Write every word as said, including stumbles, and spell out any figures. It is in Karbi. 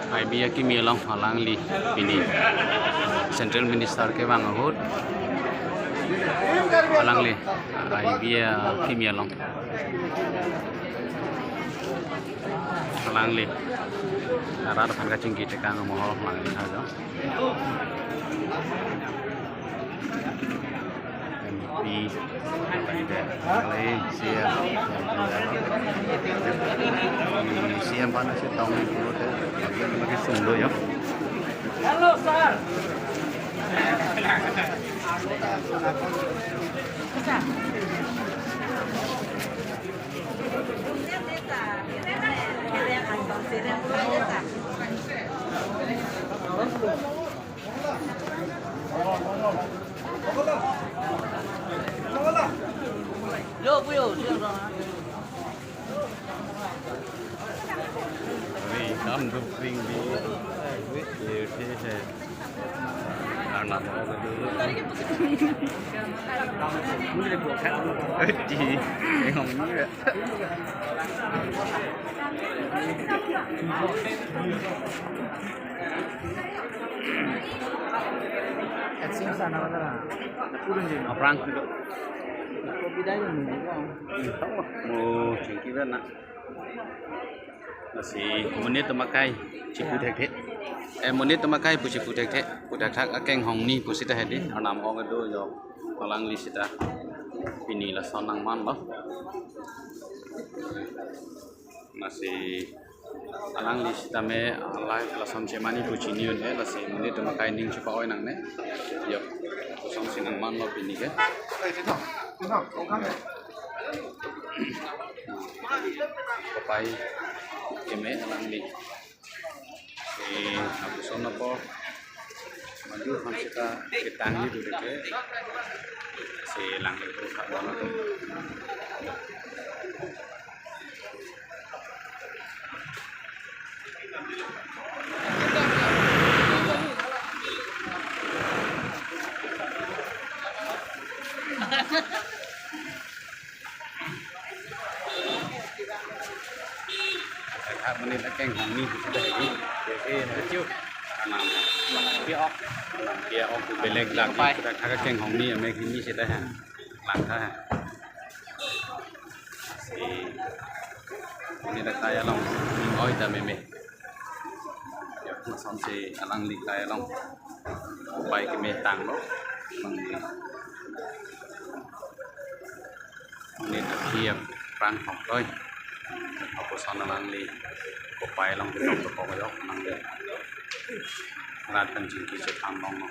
I B akimi along alangli pini Central Minister kevang ahut alangli I B akimi along alangli arat aphan kachingki tekang amohor alangli hajo. M P, C M, C M aphan si tong ni pulote, lagi lagi sungdo ya. Hello, sir. Yo, puyo, siang sana. Ri kam du pring di. Ye phe he. Arnam ko du. Di, engong ni. Action sana mana? Aphrang. Kopi dai ni ko. Mo chingki ba na. Lasi monit atum akai chipu thekthe. Eh, monit atum akai pu chipu thekthe. Pu thakthak akeng hongni pu seta hedi. Arnam hong do jo. Alangli seta pini lason nangmanlo. Lasi alangli sitame, ah, la-, lason chemani pu chini un-e, lasi monit atum akai ning chepa-oi nangne. Yo, lason si nangmanlo pini ke. Kopai keme alangli. Si lapuson apor madu aphan seta ketang ni dure ke. Si langli tu hak bono tu. Hak monit akeng hongni pu seta hedi. Ke, ke, na chu. Arnam. Ke ok. Arnam ke ok pu belek lagi. Pai. Hak akeng hongni amek hini seta ha. Lang tha ha. Si monit akai along ning-oi ta meme. Ya, lason si alangli akai along kopai keme tanglo. Alangli. Monit akhei aphrang hong toi. Lapuson alangli kopai along ketok tokok ajok nangli. Rat aphan chingki chethan longlo.